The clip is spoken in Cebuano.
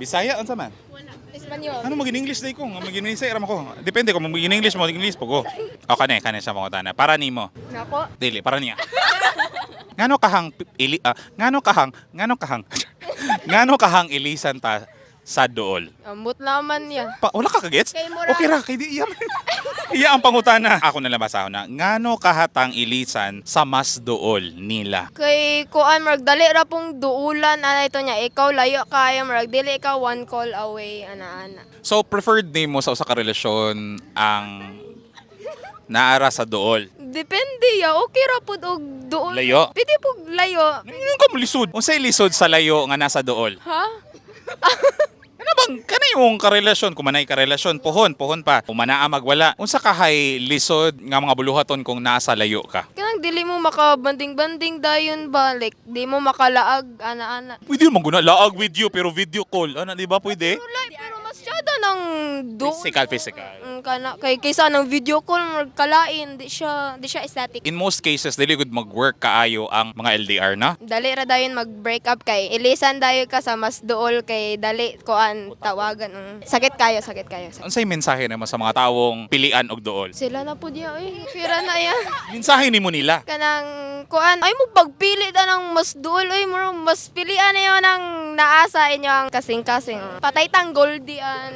Bisaya unsa man? Espanyol. Ano maging English day ko? Nga maging Bisaya ra man ko. Depende kung maging English mo, English po ko. O kane, kane sa pangutana. Para nimo. Nako. Dili, para niya. Ngano kahang ili ah, ngano kahang ngano kahang ngano kahang ilisan ta sa dool? Ambot naman niya. Pa, wala ka kagets? Kay mura- Okay ra kay di iya. Iya ang pangutana. Ako na lang basahon na. Ngano kahatang ilisan sa mas dool nila? Kay kuan, murag dali ra pong duulan ana ito niya. Ikaw layo kayo, murag dili ka one call away ana ana. So preferred nimo sa usa ka relasyon ang naara sa dool. Depende ya, okay ra pud og duol. Layo? Pwede pug layo. Ano ka mo lisod? Unsay lisod sa layo nga nasa dool? Ha? Ano bang kana yung karelasyon kung manay karelasyon pohon pohon pa kumanaa magwala, unsa kahay lisod nga mga buluhaton kung nasa layo ka? Kanang dili mo makabanding-banding dayon ba, like di mo makalaag ana ana. Pwede man guna laag with you pero video call ano, di ba pwede? Pero like, pero masyado ng duol. Physical, physical. Kana kay kaysa ng video call, murag kalain, di siya aesthetic. In most cases dili gud mag-work kaayo ang mga LDR na. Dali ra dayon mag-break up kay ilisan dayon ka sa mas duol kay dali kuan tawagan. Sakit kayo, sakit kayo. Sakit. Unsay mensahe nimo sa mga tawong pilian og dool? Sila na pud ya oy. Pira na ya. Mensahe nimo nila. Kanang kuan ay mo pagpili ta ng mas duol oy, mo mas pilian niyo ng naasa inyo ang kasing-kasing. Patay tang goldian.